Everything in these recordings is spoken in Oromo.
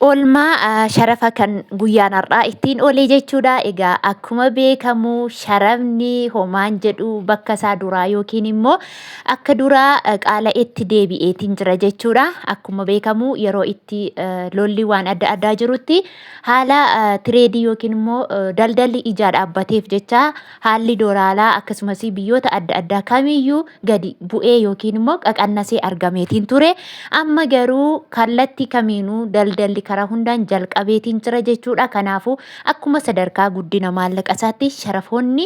Oolmaa sharafa kan guyyaan har'aa ittiin oolee jechuudha. Egaa akkuma beekamu sharafni homaan jedhu bakka isaa duraa yookiin immoo akka duraa qaala'etti deebi'eetiin jira jechuudha. Akkuma beekamu yeroo itti lolli waan adda addaa jirutti haala tireedii yookiin immoo daldalli ijaa dhaabbateef jecha haalli doolaaraa akkasumas biyyoota adda addaa kamiyyuu gadi bu'ee yookiin immoo qaqannasee argameetiin ture. Amma garuu kallattii kamiinuu daldalli karaa hundaan jalqabeetiin jira jechuudha. Kanaafuu akkuma sadarkaa guddina maallaqa isaatti sharafoonni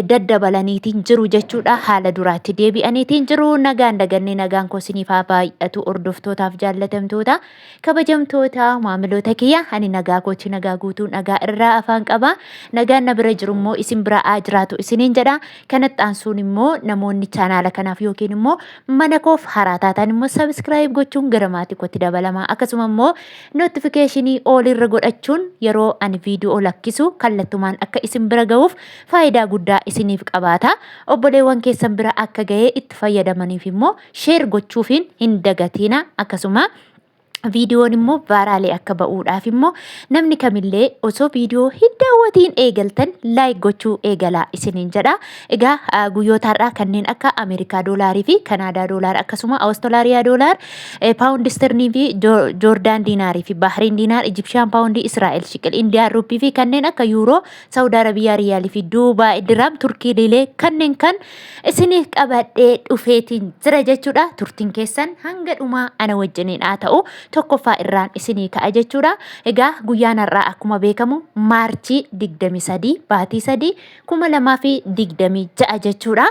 daddabalaniitiin jiru jechuudha. Haala duraatti deebi'aniitiin jiru. Nagaan dagannee nagaan koo isiniif haa baay'atu hordoftootaaf jaallatamtoota. Kabajamtoota maamiloota kiyya, ani nagaa kooti, nagaa guutuu, nagaa irraa afaan qaba. Nagaan na bira jiru immoo isin bira haa jiraatu isiniin jedha. Kanatti aansuun immoo namoonni chaanaala kanaaf yookiin immoo mana koof haaraa taatan immoo sabiskiraayib gochuun gara maatii kootti dabalama. Akkasuma immoo notifikeeshinii ool irra godhachuun yeroo ani viidiyoo lakkisu kallattumaan akka isin bira ga'uuf faayidaa guddaa isiniif qabaata. Obboleewwan keessan bira akka ga'ee itti fayyadamaniif immoo sheer gochuufiin hin dagatiina. Akkasuma viidiyoon immoo vaaraalee akka ba'uudhaaf immoo namni kamillee osoo viidiyoo hin daawwatiin eegaltan laayik gochuu eegalaa isiniin jedha. Egaa guyyoota har'aa kanneen akka Ameerikaa doolaarii fi Kanaadaa doolaar, akkasuma Awustiraaliyaa doolaar, paawundi istirnii fi Joordaan diinaarii fi Baahriin diinaar, Ijibshaan paawundii, Israa'el shiqil, Indiyaan ruuppii fi kanneen akka yuuroo, Saawud Arabiyaa riyaalii fi Duubaay diraam, Turkii liilee kanneen kan isiniif qabadhee dhufeetiin jira jechuudha. Turtiin keessan hanga dhumaa ana wajjiniin haa ta'u. Tokkoffaa irraan isinii ka'a jechuudha. Egaa guyyaan har'aa akkuma beekamu Maarchii 23 baatii 3 2026 jechuudha.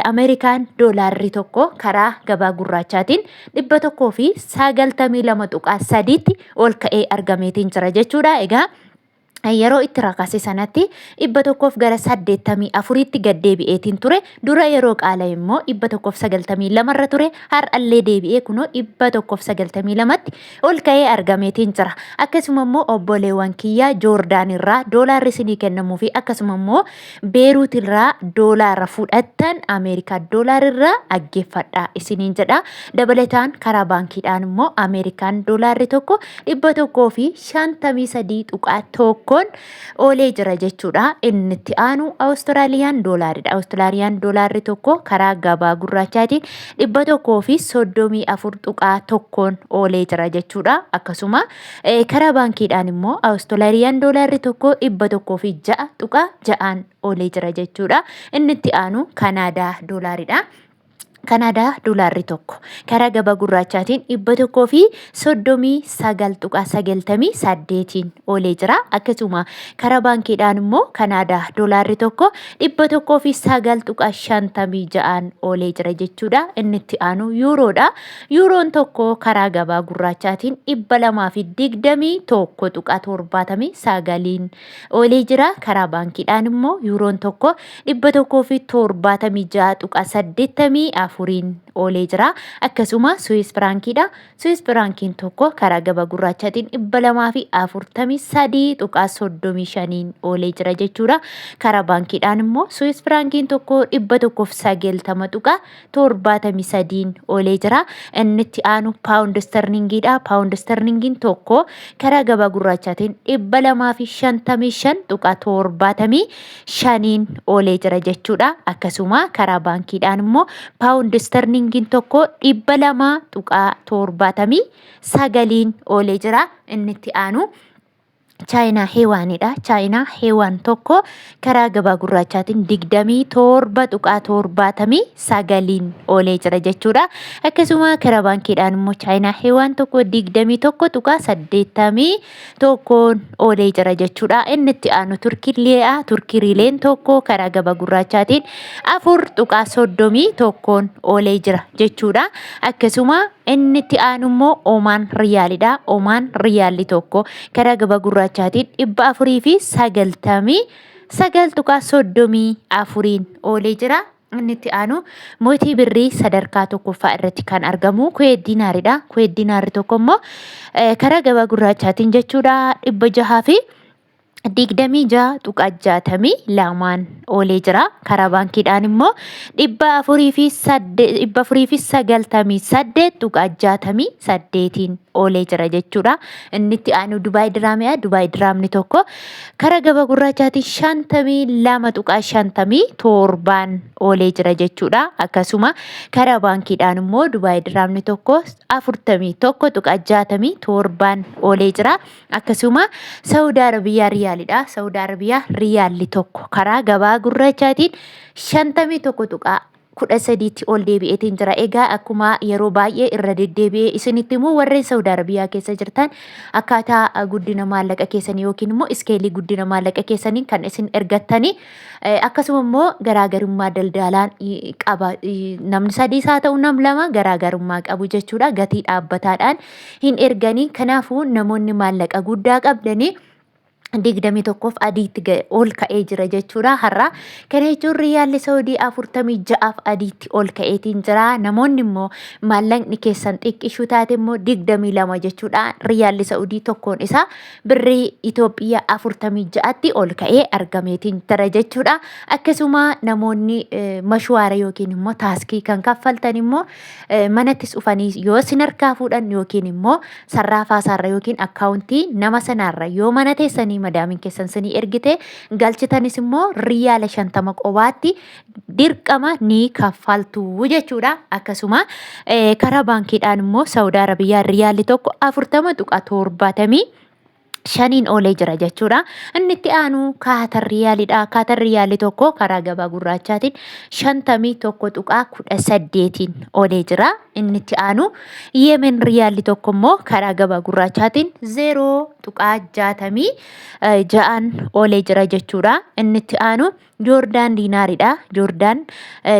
Ameerikaan doolaarri tokko karaa gabaa gurraachaatiin 192.3tti ol ka'ee argameetiin jira jechuudha. Egaa yeroo itti rakase sanatti 100f gara 84tti gad deebi'eetiin ture. Dura yeroo qaala'e immoo 192 irra ture. Har'allee deebi'ee kunoo 192tti ol ka'ee argameetiin jira. Akkasuma immoo obboleewwan kiyyaa Joordaan irraa doolaarri isinii kennamuu fi akkasuma immoo Beeruut irraa doolaara fudhattan Ameerikaa doolaar irraa dhaggeeffadhaa isiniin jedha. Dabalataan karaa baankiidhaan immoo Ameerikaan doolaarri tokko 153.1n oolee jira jechuudha. Inni itti aanu Awustiraaliyaan doolaaridha. Awustiraaliyaan doolaarri tokko karaa gabaa gurraachaatiin 134.1n oolee jira jechuudha. Akkasuma karaa baankiidhaan immoo Awustiraaliyaan doolaarri tokko 106.6n oolee jira jechuudha. Inni itti aanu Kanaadaa doolaaridha. Kanaadaa doolaarri tokko karaa gabaa gurraachaatiin 139.98n oolee jira. Akkasuma karaa baankiidhaan immoo Kanaadaa doolaarri tokko 109.56n oolee jira jechuudha. Inni itti aanu yuuroodha. Yuuroon tokko karaa gabaa gurraachaatiin 221.79n oolee jira. Karaa baankiidhaan immoo yuuroon tokko 176.84n oolee jira. Akkasuma Suwiis Firaankiidha. Suwiis Firaankiin tokko karaa gabaa gurraachaatiin 243.35n oolee jira jechuudha. Karaa baankiidhaan immoo Suwiis Firaankiin tokko 190.73n oolee jira. Inni itti aanu Paawund Isterlingiidha. Paawund Isterlingiin tokko karaa gabaa gurraachaatiin 255.75n oolee jira jechuudha. Akkasuma karaa baankiidhaan immoo Paawund Isterlingiin tokko 200.79n oolee jira. Inni itti aanu Chaayinaa Heewaanidha. Chaayinaa Heewaan tokko karaa gabaa gurraachaatiin 27.79n oolee jira jechuudha. Akkasuma karaa baankiidhaan immoo Chaayinaa Heewaan tokko 21.81n oolee jira jechuudha. Inni itti aanu Turkii Lii'aa. Turkii Riileen tokko karaa gabaa gurraachaatiin 4.31n oolee jira jechuudha. Akkasuma inni itti aanu immoo Omaan Riyaalidha. Omaan Riyaalli tokko karaa gabaa gurraachaatiin 499.34n oolee jira. Inni itti aanu mootii birrii sadarkaa tokkoffaa irratti kan argamu Kuweet diinaaridha. Kuweet diinaarri tokko immoo karaa gabaa gurraachaatiin jechuudha 626.62n oolee jira. Karaa baankiidhaan immoo 498.68n oolee jira jechuudha. Inni itti aanu Dubaay Diraamiidha. Dubaay Diraamni tokko karaa gabaa gurraachaatiin 52.57n oolee jira jechuudha. Akkasuma karaa baankiidhaan immoo Dubaay Diraamni tokko 41.67n oolee jira. Akkasuma Saawud Arabiyaa Riyaalidha. Saawud Arabiyaa Riyaalli tokko karaa gabaa gurraachaatiin 51.13tti ol deebi'eetiin jira. Egaa akkuma yeroo baay'ee irra deddeebi'ee isinitti immoo warreen Saawud Arabiyaa keessa jirtan akkaataa guddina maallaqa keessanii yookiin immoo iskeelii guddina maallaqa keessanii kan isin ergattanii akkasuma immoo garaagarummaa daldaalaan qaba. Namni sadiis haa ta'u nam lama garaagarummaa qabu jechuudha. Gatii dhaabbataadhaan hin erganii. Kanaafuu namoonni maallaqa guddaa qabdanii 21f adiitti ol ka'ee jira jechuudha har'a. Kana jechuun riyaalli Saudii 46f adiitti ol ka'eetiin jira. Namoonni immoo maallaqni keessan xiqqishuu taate immoo 22 jechuudha. Riyaalli Saudii tokkoon isaa birrii Itoophiyaa 46tti ol ka'ee argameetiin jira jechuudha. Akkasuma namoonni mashuwaara yookiin immoo taaskii kan kaffaltan immoo manattis dhufanii yoo isin harkaa fuudhan yookiin immoo sarraafaa isaarra yookiin akkaawuntii nama sanaarra yoo mana teessanii madaamiin keessan sinii ergite galchitanis immoo riyaala 50 qobaatti dirqama ni kaffaltu jechuudha. Akkasuma karaa baankiidhaan immoo Saawud Arabiyaa riyaalli tokko 40.75n oolee jira jechuudha. Inni itti aanu Kaatar riyaalidha. Kaatar riyaalli tokko karaa gabaa gurraachaatiin 51.18n oolee jira. Inni itti aanu Yemen riyaalli tokko immoo karaa gabaa gurraachaatiin 0.66n oolee jira jechuudha. Inni itti aanu Joordaan diinaaridha. Joordaan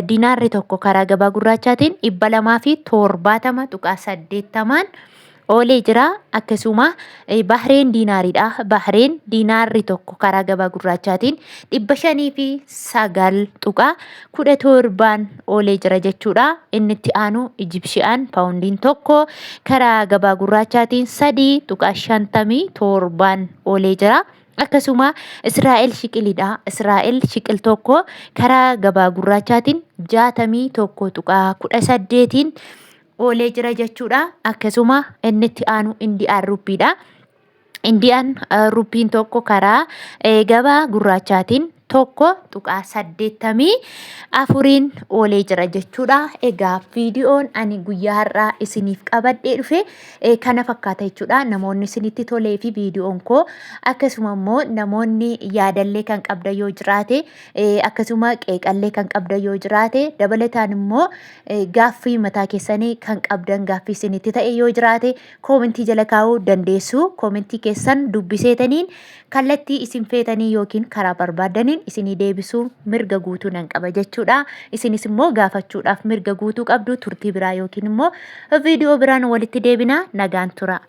diinaarri tokko karaa gabaa gurraachaatiin 270.80n oolee jira. Akkasuma Bahreen diinaaridha. Bahreen diinaarri tokko karaa gabaa gurraachaatiin 509.17n oolee jira jechuudha. Inni itti aanu Ijibshiyaan paawundiin tokko karaa gabaa gurraachaatiin 3.57n oolee jira. Akkasuma Israa'el shiqilidha. Israa'el shiqil tokko karaa gabaa gurraachaatiin 61.18n oolee jira jechuudha. Akkasuma inni itti aanu Indiyaan ruppiidha. Indiyaan ruppiin tokko karaa gabaa gurraachaatiin 1.84n oolee jira jechuudha. Egaa viidiyoon ani guyyaa har'aa isiniif qabadhee dhufe kana fakkaata jechuudha. Namoonni isinitti tolee fi viidiyoon koo akkasuma immoo namoonni yaadallee kan qabdan yoo jiraate akkasuma qeeqallee kan qabdan yoo jiraate dabalataan immoo gaaffii mataa keessanii kan qabdan gaaffii isinitti ta'e yoo jiraate koomentii jala kaa'uu dandeessu. Koomentii keessan dubbiseetaniin kallattii isin feetanii yookiin karaa barbaaddaniin isinii deebisuu mirga guutuu nan qaba jechuudha. Isinis immoo gaafachuudhaaf mirga guutuu qabdu turtii biraa yookiin immoo viidiyoo biraan walitti deebina nagaan tura.